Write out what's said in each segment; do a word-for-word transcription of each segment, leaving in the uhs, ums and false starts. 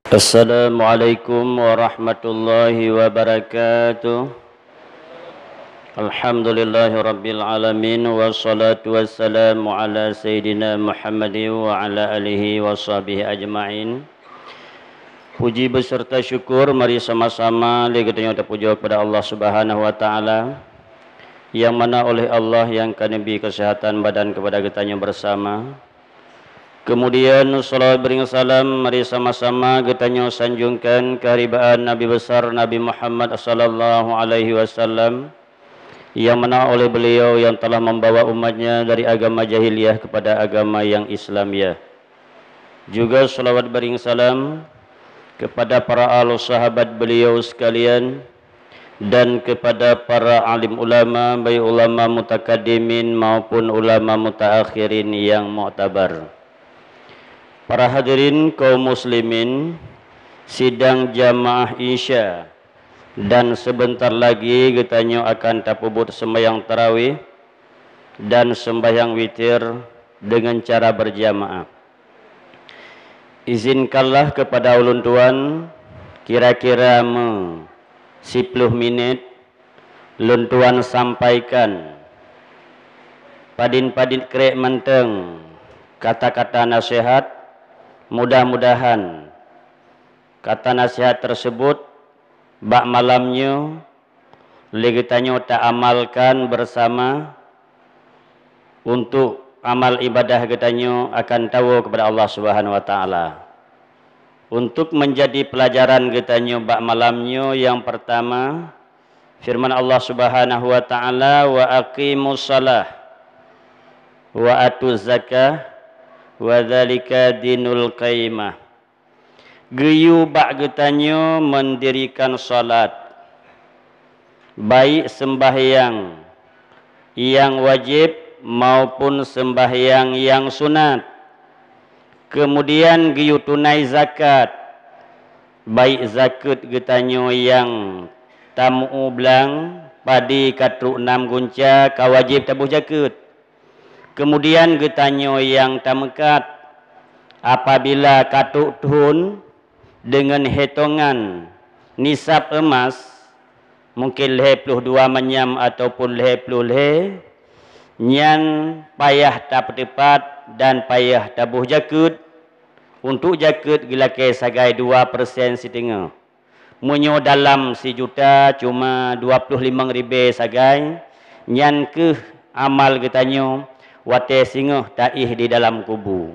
Assalamualaikum warahmatullahi wabarakatuh. Alhamdulillahirabbil alamin, wassalatu wassalamu ala sayyidina Muhammadin wa ala alihi wa sahbihi ajmain. Puji beserta syukur mari sama-sama lé geutanyoe tapujoe kepada Allah Subhanahu wa Ta'ala, yang mana oleh Allah yang ka neubri kesehatan badan kepada geutanyoe bersama. Kemudian, salawat beuring salam mari sama-sama geutanyoe sanjungkan keu haribaan Nabi Besar Nabi Muhammad sallallahu alaihi wasallam, yang mana oleh beliau yang telah membawa umatnya dari agama jahiliyah kepada agama yang Islamiah. Juga salawat beuring salam kepada para ahlu sahabat beliau sekalian, dan kepada para alim ulama, baik ulama mutakaddimin maupun ulama mutaakhirin yang muktabar. Para hadirin kaum muslimin, sidang jamaah Isya, dan sebentar lagi geutanyoe akan tapeubuet sembahyang tarawih dan sembahyang witir dengan cara berjamaah. Izinkanlah kepada ulôn tuan kira-kira me siploh minit lôn tuan sampaikan padit-padit krek mantong kata-kata nasihat. Mudah-mudahan kata nasihat tersebut bak malam nyoe lé geutanyoe taamalkan bersama untuk amal ibadah geutanyoe akan tawoe kepada Allah Subhanahu wa Ta'ala. Untuk menjadi pelajaran geutanyoe bak malam nyoe, yang pertama, firman Allah Subhanahu wa Ta'ala, "Wa aqimus shalah wa atuz zakah wa dzalika dinul qayyimah." Geuyue bak geutanyoe mendirikan salat, baik sembahyang nyang wajéb maupun sembahyang nyang sunat. Kemudian geuyue tunai zakat, baik zakeuet geutanyoe nyang tameu blang, padé ka trok nam gunca, ka wajéb taboh zakeuet. Kemudian geutanyoe nyang tameukat, apabila ka trok thon deungon hitongan nisab emas, mungken lhée ploh dua manyam ataupun lhée ploh lhée, nyan payah tapeuteupat dan payah taboh zakeuet. Untuk zakeuet geulakée sagai dua persen siteungoh. Meunyoe dalam sijuta cuma dua ploh limong ribée sagai, nyan kheueh amal geutanyoe watée singoh taéh di dalam kubu.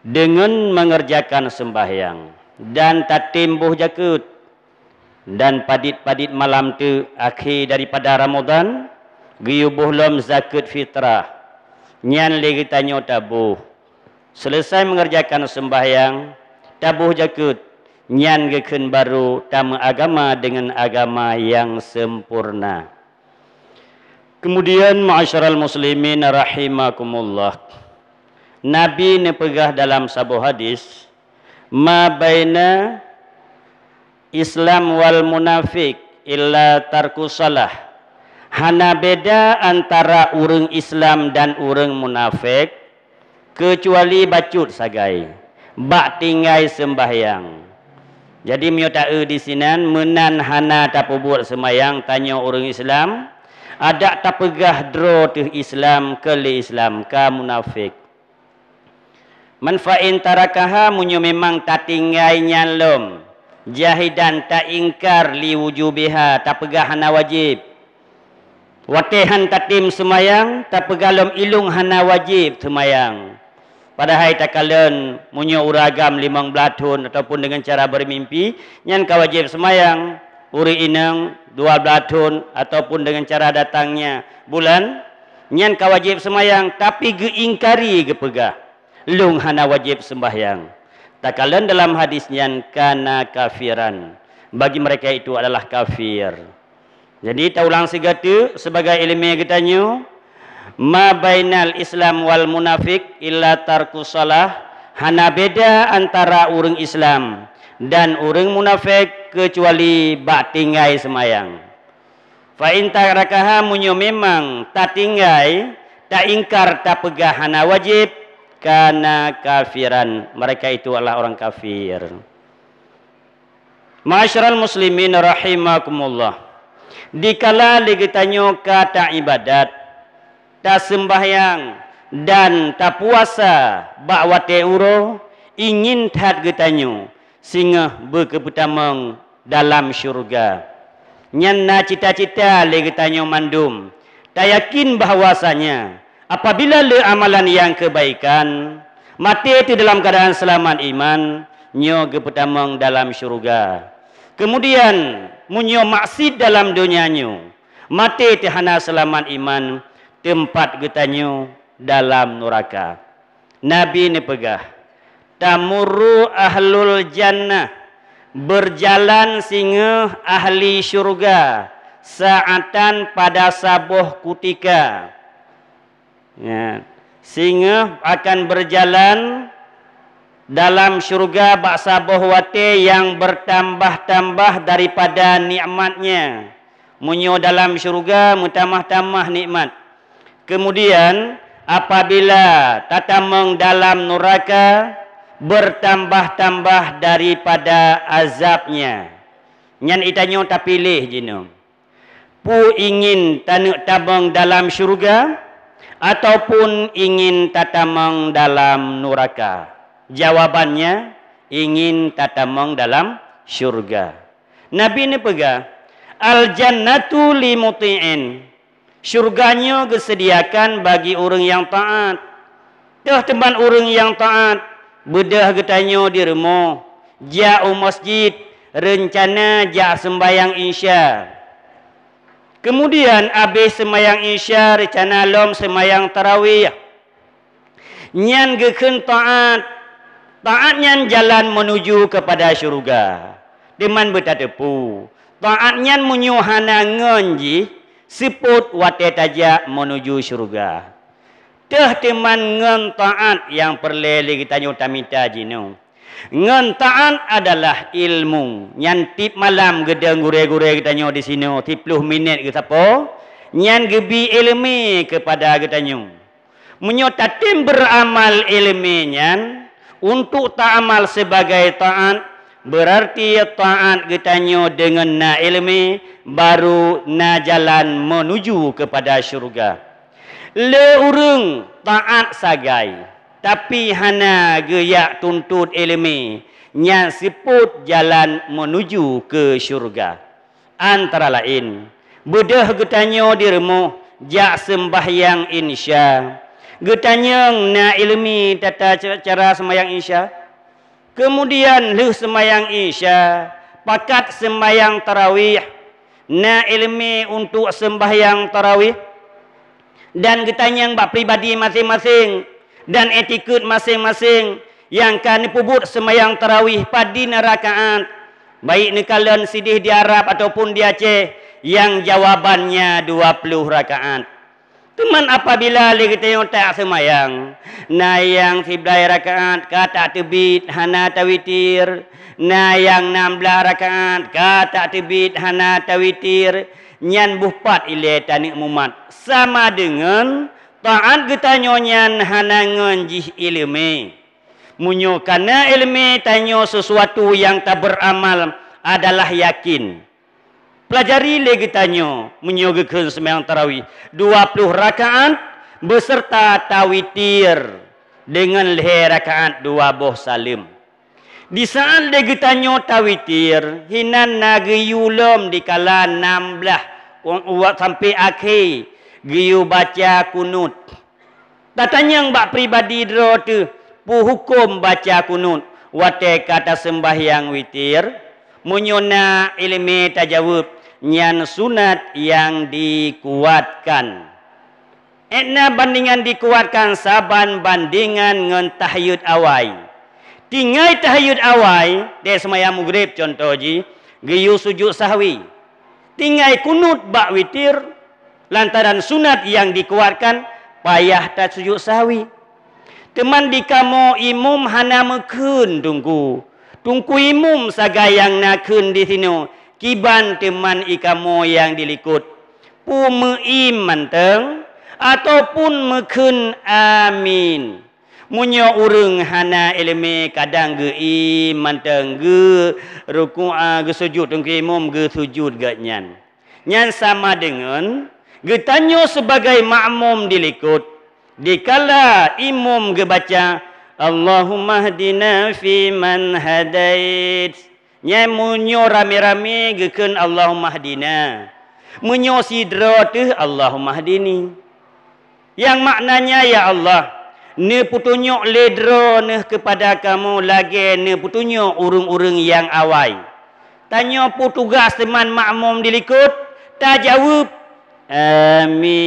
Deungon mengerjakan sembahyang dan tatem boh zakeuet, dan padit-padit malam teuk akhé daripada Ramadhan, geuyue boh lom zakeuet fitrah, nyan lé geutanyoe taboh. Seuleusai mengerjakan sembahyang, taboh zakeuet, nyan geukheun barô tameuagama deungon agama nyang sempurna. Kemudian, ma'asyiral muslimin rahimakumullah, Nabi neupeugah dalam saboh hadis, "Ma baina Islam wal munafik illa tarkus shalah." Hana beda antara ureuëng Islam dan ureuëng munafék, keucuali bacut sagai, bak tinggai seumbahyang. Jadi, meunyoe taeu disinan, meunan hana tapeubuet seumayang, tanyoe ureuëng Islam, adak tapeugah droe teuh Islam, keu lé Islam, ka munafék. Man fa in tarakaha, meunyoe memang tatinggai nyan lom, jahidan, taingkar, li wujubiha, tapeugah hana wajéb. Watée han tatem seumayang, tapeugah lom ilong hana wajéb seumayang. Padahai takalon, meunyoe ureuëng agam limong blaih thon ataupun deungon cara beureumimpé, nyan ka wajéb seumayang. Ureuëng inong dua blaih thon ataupun deungon cara datangnya bulan, nyan ka wajéb seumayang, tapi geuingkari, geupeugah, "Lôn hana wajéb seumbahyang." Takalon dalam hadis nyan, kana kafiran. Bagi mereka itu adalah kafir. Jadi, taulang sigoe teuk sibagai iéleumé geutanyoe, ma bainal Islam wal munafik illa tarkus shalah, hana beda antara ureuëng Islam dan ureuëng munafék keucuali bak tinggai seumayang. Fa in tarakaha, meunyoe memang tatinggai, taingkar, tapeugah hana wajéb, kana kafiran, mereka itu adalah orang kafir. Ma'asyiral muslimin rahimakumullah. Dikala lé geutanyoe ka taibadat, taseumbahyang dan tapuasa bak watée uroe, ingin that geutanyoe singoh beukeupeutamong dalam syeuruga. Nyan na cita-cita lé geutanyoe mandum. Tayakin bahwasanya apabila le amalan nyang keubaikan, maté teuh dalam keuadaan seulamat iman, nyoe geupeutamong dalam syeuruga. Keumudian, meunyoe maksiet dalam donya nyoe, maté teuh hana seulamat iman, teumpat geutanyoe dalam nuraka. Nabi neupeugah, "Tamurru ahlul jannah, beurjalan singoh ahli syeuruga, sa'atan pada saboh kutika." Ya, singoh akan beurjalan dalam syeuruga bak saboh watée nyang beurtambah-tambah daripada nikmatnya. Meunyoe dalam syeuruga meutamah-tamah nikmat. Keumudian, apabila tatamong dalam nuraka, beurtambah-tambah daripada azabnya. Nyan geutanyoe tapiléh jinoe. Peue ingin taneuk tamong dalam syeuruga, ataupun ingin tatamong dalam nuraka? Jawabannya, ingin tatamong dalam syeuruga. Nabi neupeugah, "Al-jannatu li muti'in." Syeuruga nyoe geuseudiakan bagi ureuëng nyang taát. Teuh teuman ureuëng nyang taát, beudôh geutanyoe di rumoh, jak u masjid, reuncana jak seumbahyang Isya. Keumudian abéh seumbahyang Isya, reuncana lom seumbahyang tarawih. Nyan geukheun taát. Taát nyan jalan meunuju keupada syeuruga. Teuman beutateupeue, taát nyan meunyoe hana ngon jih, seupôt watée tajak meunuju syeuruga. Teuh teuman ngon taát nyang peureulée lé geutanyoe tamita jinoe. Ngon taát adalah ilmu. Nyan tieb malam geudong gurée-gurée geutanyoe disinoe, siplôh minét geusapoe, nyan geubi iéleumé keupada geutanyoe. Meunyoe tatem beuramal iéleumé nyan untuk taamal sibagai taát, beurarti taát geutanyoe deungon na iéleumé, barô na jalan meunuju keupada syeuruga. Le ureuëng taát sagai, tapi hana geujak tuntot iéleumé, nyan seupôt jalan meunuju keu syeuruga. Antara laén, beudôh geutanyoe di rumoh jak seumbahyang Isya. Geutanyong na iéleumé tata cara seumbahyang Isya. Keumudian lheueh seumbahyang Isya, pakat seumbahyang tarawih. Na iéleumé untuk seumbahyang tarawih. Dan geutanyong bak pribadi maséng-maséng dan etikeuet maséng-maséng nyang ka neupeubuet seumayang tarawih padum rakaat, baik neukalon sideh di Arab ataupun di Aceh, nyang jawabannya dua ploh rakaat. Teuma apabila lé geutanyoe tak seumayang, na nyang siblai rakaat ka tak teubiet hana tawitir, na nyang nam blaih rakaat ka tak teubiet hana tawitir, nyan boh pat ilée taneuk mumat. Sama deungon taát geutanyoe nyan hana ngon jih iéleumé. Meunyoe kana iéleumé tanyoe sisuatu nyang tabeuramal adalah yakin. Peulajari lé geutanyoe meunyoe geukheun seumayang tarawih dua ploh rakaat beuseurta tawitir deungon lhée rakaat dua boh saleuem. Di saát lé geutanyoe tawitir, hinan na geuyue lom dikala nam blaih u-, uwat sampoe akhé geuyue baca kunut. Tatanyong bak pribadi droe teuh, peue huköm baca kunut watée ka taseumbahyang witir? Meunyoe na iéleumé tajaweueb, nyan sunat nyang dikuatkan. Étna bandengan dikuatkan saban bandengan ngon tahiyut awai. Tinggai tahiyut awai, di seumayang mugreb cuntoh jih, geuyue sujut sahwi. Tinggai kunut bak witir, lantaran sunat nyang dikuatkan payah tasujut sahwi. Teuma di kamoe imum hana meukheun teungku. Teungku imum sagai nyang na kheun disinoe, kiban teuma i kamoe nyang dilikot. Peue meuim mantong ataupun meukheun amin. Meunyoe ureuëng hana iéleumé kadang geu-i mantong geu-, rukuk, a, geusujut, teungku imum geusujut geuh nyan. Nyan sama deungon geutanyoe sibagai makmum dilikot, dikala imum geubaca, "Allahummahdina fiman hadait." Nyan meunyoe ramé-ramé geukheun, "Allahummahdina." Meunyoe sidroe teuh, "Allahummahdini." Nyang maknanya, "Ya Allah, neupeutunyok lé Droeneuh keupada kamoe lagée neupeutunyok ureuëng-ureuëng nyang awai." Tanyoe peue tugaih teuma makmum dilikot? Tajaweueb, "Amin."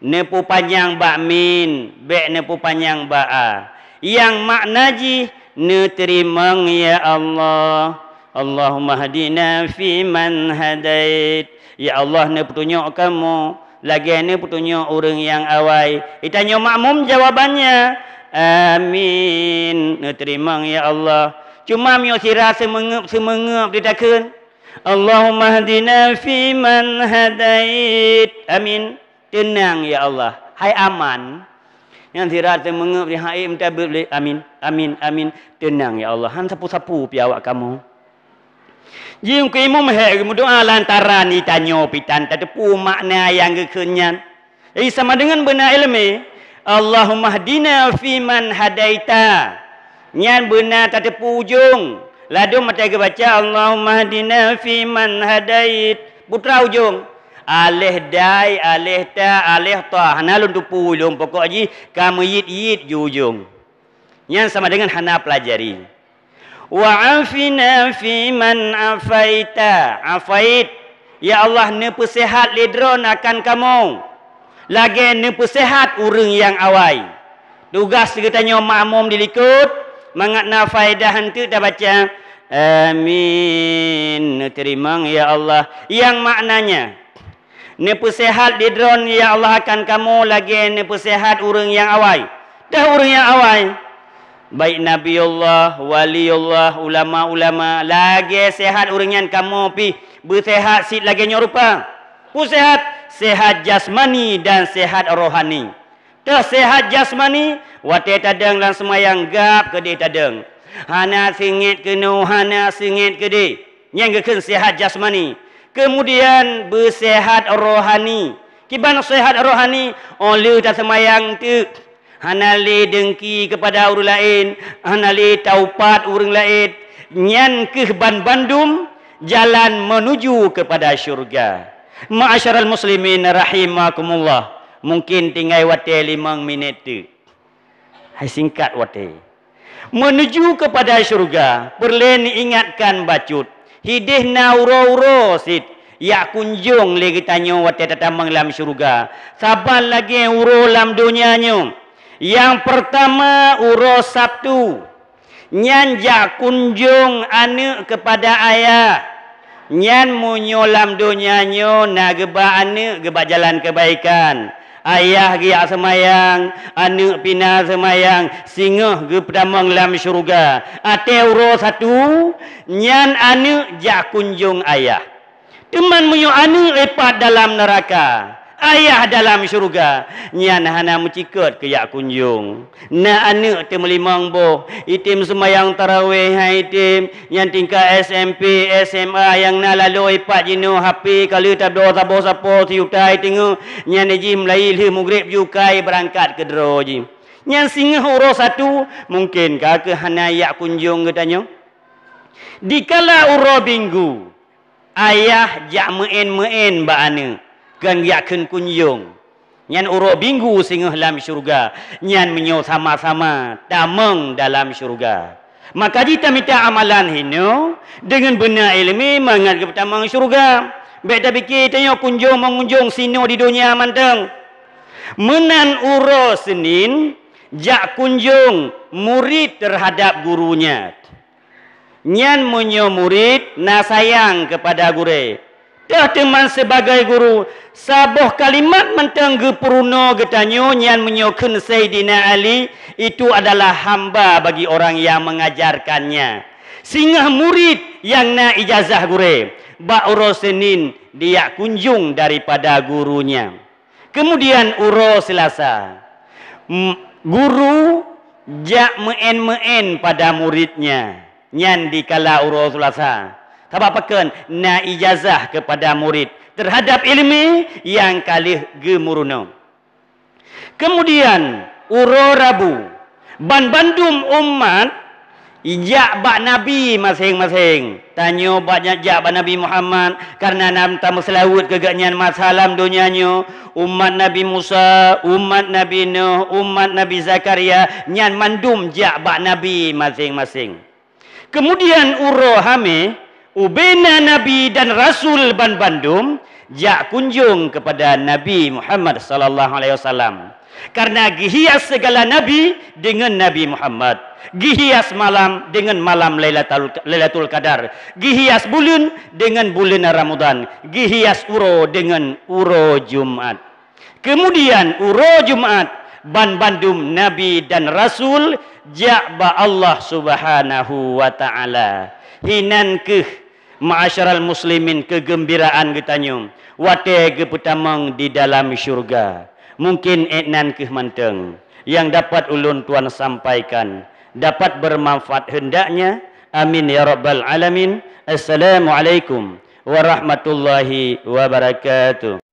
Neupeupanyang bak mim, bék neupeupanyang bak a. Nyang makna jih, "Neuteurimong, ya Allah." "Allahummahdina fiman hadait." Ya Allah, neupeutunyok kamoe lagée neupeutunyok ureuëng nyang awai. Geutanyoe makmum jawabannya, "Amin." Neuteurimong, ya Allah. Cuma meunyoe sira seumeungeueb-seumeungeueb ditakheun, "Allahummahdina fiman hadait." "Amin." "Teunang, ya Allah." Hai aman. Nyang sira seumeungeueb di hai meutabeuet lé, "Amin, amin, amin." "Teunang, ya Allah." Han sapeue-sapeue pih awak kamoe. Jih keu imum hék geumeudoá lantaran geutanyoe pih tan tateupeue makna nyang geukheun nyan. Jadi sama deungon beuna iéleumé, "Allahummahdina fiman hadaita." Nyan beuna tateupeue ujong. Ladôm maté geubaca, "Allahummahdina fiman hadait." Putra ujong. Aleh dai, aleh ta, aleh ta. Hana lôn teupeue lôn, pokok jih ka meuyiet-yiet ju ujong. Nyan sama deungon hana peulajari. "Wa afina fiman afaita." Afait, ya Allah, neupeusehat lé Droeneuh akan kamoe lagée neupeusehat ureuëng nyang awai. Tugaih geutanyoe makmum dilikot, mangat na faedah eunteuk tabaca, "Amin." Neuteurimong, ya Allah. Nyang maknanya, neupeusehat lé Droeneuh, ya Allah, akan kamoe lagée neupeusehat ureuëng nyang awai. Teuh ureuëng nyang awai, baik Nabiullah, Waliullah, ulama-ulama, lagée sehat ureuëng nyan kamoe pih beusehat cit lagée nyoe rupa. Peue sehat? Sehat jasmani dan sehat rohani. Teuh sehat jasmani, watée tadong lam seumayang gab keudeh tadong. Hana seungét keunoe, hana seungét keudeh. Nyan geukheun sehat jasmani. Keumudian beusehat rohani. Kiban sehat rohani, óh lheueh taseumayang teuk. Hana lé deungki keupada ureuëng laén, hana lé taupat ureuëng laén. Nyan kheueh banbandum jalan meunuju keupada syeuruga. Ma'asyiral muslimin rahimakumullah. Mungkin tinggai watée limong minét teuk. Hai singkat watée. Meunuju keupada syeuruga, peureulée neuingatkan bacut. Hideh na uroe-uroe cit jak kunjong lé geutanyoe watée tatamong lam syeuruga. Saban lagée uroe lam donya nyoe. Nyang peurtama uroe Sabtu. Nyan jak kunjong aneuëk keupada ayah. Nyan meunyoe lam donya nyoe na geuba aneuëk geuba jalan keubaikan, ayah geujak seumayang, aneuëk pih na seumayang, singoh geupeutamong lam syeuruga. Até uroe Sabtu, nyan aneuëk jak kunjong ayah. Teuma meunyoe aneuëk ipat dalam neuraka, ayah dalam syeuruga, nyan hana meucikot keu jak kunjong. Na aneuëk teumeulimong boh, item seumayang taraweh hai item, nyan tingkat S M P, S M A nyang na laloe ipat jinoe H P ka lheueh tabloe saboh sapo siyuta iteungoh, nyan jih meulayeue lheueh mugreb ju kai beurangkat keudroe jih. Nyan singoh uroe Sabtu, mungken ka keuh hana jak kunjong geutanyoe. Dikala uroe Minggu, ayah jak meuén-meuén bak aneuëk, kon jak kheun kunjong. Nyan uroe Minggu singoh lam syeuruga, nyan meunyoe sama-sama tamong dalam syeuruga. Maka jih tamita amalan hinoe deungon beuna iéleumé mangat geupeutamong syeuruga. Bék tapike tanyoe kunjong-meungunjong sinoe di donya mantong. Meunan uroe Seunin jak kunjong murit teuhadab gurunya. Nyan meunyoe murit na sayang keupada gurée, teuh teuma sibagai guru, saboh kalimat mantong geupeurunoe geutanyoe nyan meunyoe kheun Saidina Ali, "Itu adalah hamba bagi orang yang mengajarkannya." Singoh murit nyang na ijazah gurée, bak uroe Seunin dijak kunjong daripada gurunya. Keumudian uroe Seulasa, m-, Guru jak meu'en-meu'en pada muridnya, nyan dikala uroe Seulasa. Sabab pakon? Na ijazah keupada murid teuhadab iéleumé nyang ka lheueh geumeurunoe. Keumudian, uroe Rabu, banbandum umat jak bak Nabi maséng-maséng. Tanyoe bak jak bak Nabi Muhammad, kareuna na tameuseulaweuet keu geuhnyan masa lam donya nyoe. Umat Nabi Musa, umat Nabi Nuh, umat Nabi Zakaria, nyan mandum jak bak Nabi maséng-maséng. Keumudian uroe Hamé, ubena Nabi dan Rasul banbandum jak kunjong keupada Nabi Muhammad sallallahu alaihi wasallam. Kareuna geuhias sigala nabi deungon Nabi Muhammad, geuhias malam deungon malam Lailatul, Lailatul Qadar, geuhias buleuen deungon buleuen Ramadhan, geuhias uroe deungon uroe Jumat. Keumudian uroe Jumat, banbandum nabi dan rasul jak bak Allah Subhanahu wa Ta'ala. Hinan kheueh, ma'asyiral muslimin, keugeumbiraan geutanyoe watée geupeutamong di dalam syeuruga. Mungken 'et nan kheueh mantong nyang dapat ulôn tuan sampaikan, dapat beumanfaat heundaknya. Amin ya rabbal alamin. Assalamualaikum warahmatullahi wabarakatuh.